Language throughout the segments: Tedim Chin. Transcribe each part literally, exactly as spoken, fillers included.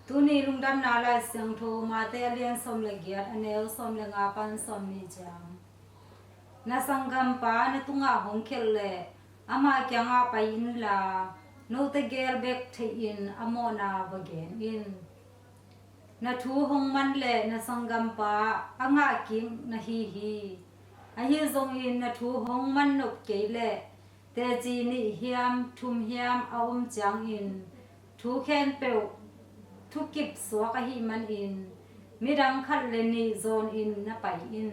Tuni lungdamna Lai Siangtho Mate a lian sawm le giat, a neu sawm le nga pan sawm nih ciang. Na sanggampa na tungah hong khelh leh ama kiangah pai inla, note gel bek theihin a mawhna va gen in. Na thu hong man leh na sanggampa a ngahkik na hi hi. Ahi zongin na thu hong man nop kei leh teci nih hiam thum hiam a om ciangin thu khempeuh, thukip suak ahih manin midang khat le nih zawnin na pai in.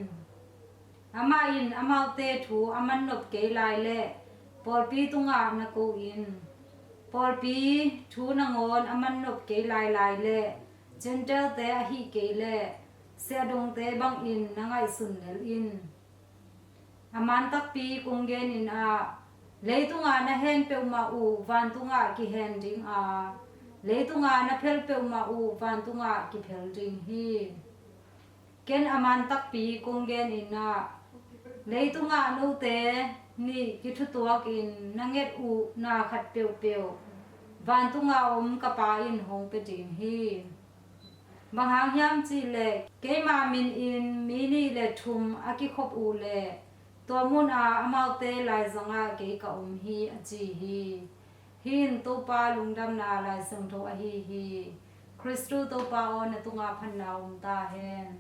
Amah in amaute thu a man nop kei lai leh pawlpi tungah na ko in. Pawlpi thu nangawn a man nop kei lailai leh Gentile-te ahih kei leh siahdongte bangin na ngaihsun lel in. A man takpi kong genin ah, leitungah na hen peuhmah uh vantungah kihen dinga, leitungah na phel peuhmah uh vantungah kiphel ding hi. Ken a man takpi kong genin ah, leitungah note nih kithutuakin na nget uh na khat peuhpeuh vantunga om ka Pa in hong pia ding hi. Bang hang hiam cihleh keima minin mi nih le thum a kikhop uh leh tua munah amaute laizangah kei ka om hi, a ci hi. Hih in Topa lungdamna Lai Siangtho ahi hi. Khristu Topa aw, na tungah phatna om ta hen.